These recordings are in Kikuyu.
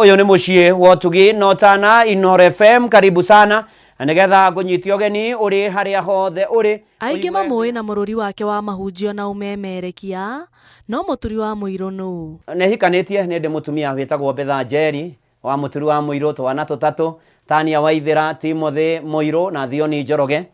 Ũyũ nĩ mũciĩ wa ũtugi na ũtana Inooro FM, karibu sana na nĩgetha ngũnyite ũgeni ũrĩ harĩa hothe ũrĩ. Aingĩ mamũĩ na mũrũri wake wa mahunjio na ũmemerekia, no Mũturi wa Mũirũ nũ? Nĩ hikanĩtie, nĩ ndĩ mũtumia wĩtagwo Betha Njeri wa Mũturi wa Mũirũ, twana tũtatũ, Tania Waithĩra, Timothy Mũirũ na Thioni Njoroge.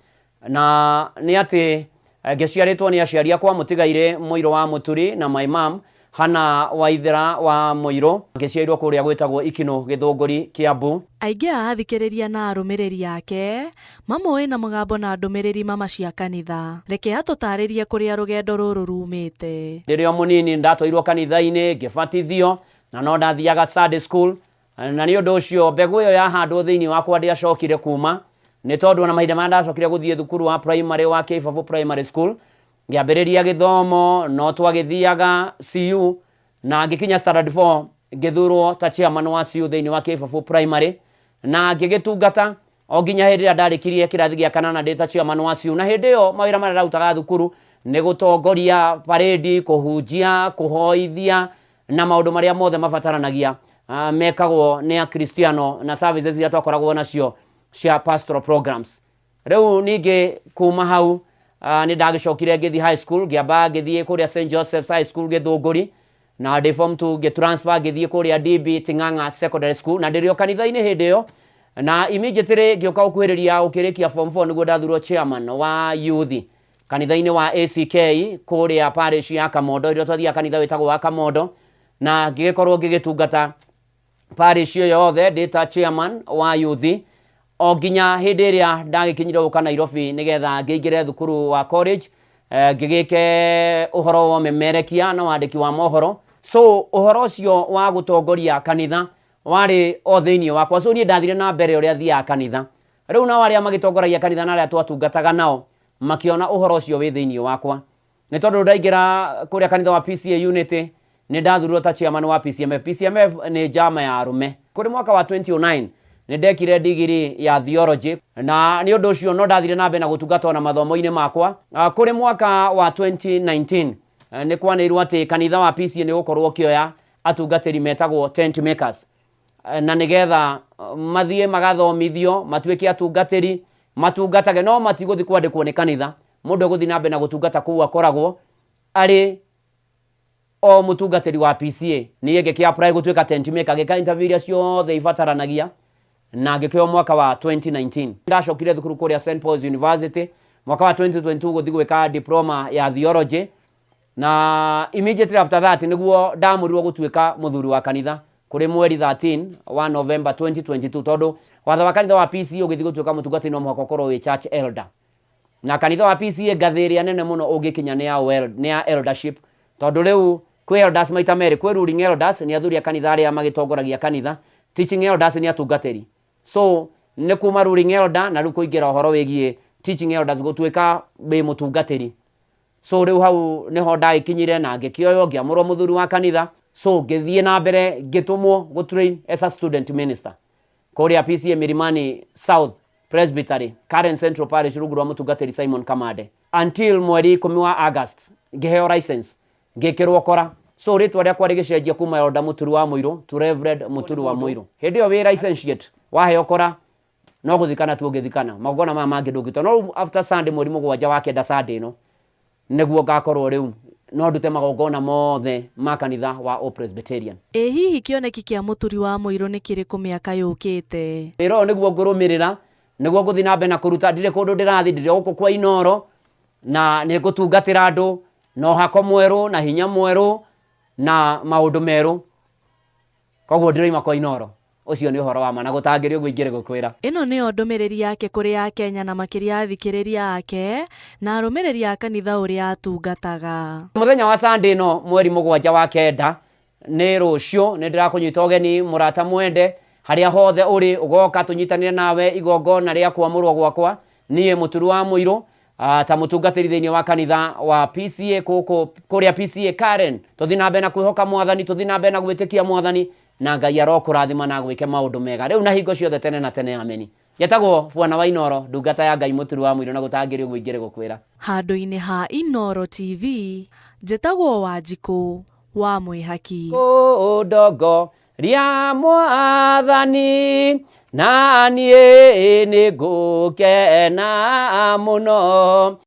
Na nĩ atĩ ngĩciarĩtwo nĩ aciari akwa mũtigairĩ Mũirũ wa Mũturi na my mum Hannah Waithĩra wa Mũirũ. Ngĩciairwo kũrĩa gwĩtagwo Ikinũ, Gĩthũngũri, Kiambu. Aingĩ a athikĩrĩria na arũmĩrĩri ake mamũĩ na mũgambo na ndũmĩrĩri mama cia kanitha. Reke atũtarĩrie kũrĩa rũgendo rũrũ rumĩte. Ndĩrĩ o mũnini nĩndatwairwo kanitha-inĩ ngĩbatithio na no ndathiaga Sunday school na nĩ ũndũ ũcio mbegũ ĩyo yahandwo thĩinĩ wakwa ndĩacokire kuma nĩ tondũ ona mahinda marĩa ndacokire gũthiĩ thukuru wa primary wa Kĩbabu Primary School ngĩambĩrĩria gĩthomo no twagĩthiaga CU na ngĩkinya standard 4 ngĩthurwo ta chairman wa CU thĩinĩ wa Kĩbabu Primary na ngĩgĩtungata o nginya hĩndĩ ĩrĩa ndarĩkirie kĩrathi gĩa kanana ndĩ ta chairman wa CU. Na hĩndĩ ĩyo mawĩra marĩa ndarutaga thukuru nĩ gũtongoria parade, kũhunjia, kũhoithia na maũndũ marĩa mothe mabataranagia mekagwo nĩ Akristiano na services iria twakoragwo nacio cia pastoral programs. Rĩu ningĩ kuma hau nĩ ndagĩcokire ngĩthiĩ high school, ngĩamba ngĩthiĩ kũrĩa St Joseph's High School Gĩthũngũri, na ndĩ form 2 ngĩ transfer ngĩthiĩ kũrĩa DB Ting'ang'a Secondary School, na ndĩrĩ o kanitha-inĩ hĩndĩ ĩyo, na immediately ngĩũka gũkuhĩrĩria gũkĩrĩkia form 4 nĩguo ndathurwo chairman wa youth kanitha-inĩ wa ACK kũrĩa parish ya Kamondo, ĩrĩa twathiaga kanitha wĩtagwo wa Kamondo, na ngĩgĩkorwo ngĩgĩtungata parish ĩyo yothe ndĩ ta chairman wa youth o nginya hĩndĩ ĩrĩa ndagĩkinyire gũka Nairobi nĩgetha ngĩingĩre thukuru wa college, ngĩgĩke ũhoro wa ũmemerekia na wandĩki wa mohoro. So ũhoro ũcio wa gũtongoria kanitha warĩ o thĩinĩ wakwa, so niĩ ndathire na mbere ũrĩa thiaga kanitha. Rĩu nao arĩa magĩtongoragia kanitha na arĩa twatungataga nao makĩona ũhoro ũcio wĩ thĩinĩ wakwa, nĩ tondũ ndaingĩra kũrĩa kanitha wa PCA Unity nĩ ndathurirwo ta chairman wa PCMF. PCMF nĩ njama ya arũme. Kũrĩ mwaka wa 2009 nĩ ndekire digiri ya theology, na nĩ ũndũ ũcio no ndathire na mbere na gũtungata ona mathomo-inĩ makwa. Kũrĩ mwaka wa 2019 nĩ kwanĩirwo atĩ kanitha wa PCA nĩ ũgũkorwo ũkĩoya atungatĩri metagwo tent makers, na nĩgetha mathiĩ magathomithio matuĩke atungatĩri matungatage, no matigũthiĩ kwandĩkwo nĩ kanitha. Mũndũ egũthiĩ na mbere na gũtungata kũu akoragwo arĩ o mũtungatĩri wa PCA. Niĩ ngĩkĩ apply gũtuĩka tent maker, ngĩka interview iria ciothe ibataranagia na ngĩkĩoywo mwaka wa 2019. Ndacokire thukuru kũrĩa St Paul's University mwaka wa 2022 gũthiĩ gwĩka diploma ya theology, na immediately after that nĩguo ndamũrirwo gũtuĩka mũthuri wa kanitha kũrĩ mweri 13 wa November 2022, tondũ watho wa kanitha wa PCA ũgĩthiĩ gũtuĩka mũtungatĩri no mũhaka ũkorwo wĩ church elder, na kanitha wa PCA ngathĩ ĩrĩa nene mũno ũngĩkinya nĩ ya eldership, tondũ rĩu kwĩ elders maita merĩ. Kwĩ ruling elders, nĩ athuri a kanitha arĩa magĩtongoragia kanitha; teaching elders nĩ atungatĩri. So nĩ kuma ruling elder na rĩu kũingĩra ũhoro wĩgiĩ teaching elders, gũtuĩka wĩ mũtungatĩri. So rĩu hau nĩho ndagĩkinyire na ngĩkĩoywo ngĩamũrwo mũthuri wa kanitha. So ngĩthiĩ na mbere ngĩtũmwo gũ train as a student minister kũrĩa PCA Milimani South Presbytery, Karen Central Parish, rungu rwa mũtungatĩri Simon Kamande, until mweri 10 wa August ngĩheo license, ngĩkĩrwo kora. So rĩtwa rĩakwa rĩgĩcenjia kuma Elder Mũturi wa Mũirũ to Reverend Mũturi wa Mũirũ. Hĩndĩ ĩyo wĩ licentiate, waheo kora no gũthikana tu ũngĩthikana, magongona maya mangĩ ndũngĩtua. No rĩu after Sunday mweri 7 wa 9, Sunday ĩno, nĩguo ngakorwo rĩu no ndute magongona mothe ma kanitha wa o Presbyterian. Ĩ hihi kĩoneki kĩa Mũturi wa Mũirũ nĩ kĩrĩkũ mĩaka yũkĩte? Wĩra ũyũ nĩguo ngũrũmĩrĩra, nĩguo ngũthiĩ na mbere na kũruta. Ndirĩ kũndũ ndĩrathiĩ, ndĩrĩ o gũkũ kwa Inooro na nĩ ngũtungatĩra andũ na ũhako mwerũ na hinya mwerũ na maũndũ merũ. Koguo ndĩroima kwa Inooro, ũcio nĩ ũhoro wa ma na gũtangĩrĩ ũguo ingĩrĩ gũkwĩra. Ĩno nĩyo ndũmĩrĩri yake kũrĩ Akenya na makĩria athikĩrĩria ake na arũmĩrĩri a kanitha ũrĩa atungataga. Mũthenya wa Sunday ĩno mweri 7 wa 9, nĩ rũciũ, nĩ ndĩrakũnyita ũgeni mũrata mwende harĩa hothe ũrĩ, ũgoka tũnyitanĩre nawe igongona rĩa kwamũrwo gwakwa niĩ Mũturi wa Mũirũ ta mũtungatĩri thĩinĩ wa kanitha wa PCA kũkũ kũrĩa PCA Karen. Tũthiĩ na mbere na kwĩhoka Mwathani, tũthiĩ na mbere na gwĩtĩkia Mwathani, na Ngai arokũrathima na gwĩke maũndũ mega rĩu na hingo ciothe tene na tene, ameni. Njetagwo Bwana wa Inooro, ndungata ya Ngai Mũturi wa Mũirũ, na gũtangĩrĩ ũguo ingĩrĩ gũkwĩra. Handũ-inĩ ha Inooro TV, njĩtagwo Wanjikũ wa Mwĩhaki. Kũndongo. Rĩa mwathani na niĩ nĩ ngũkena mũno.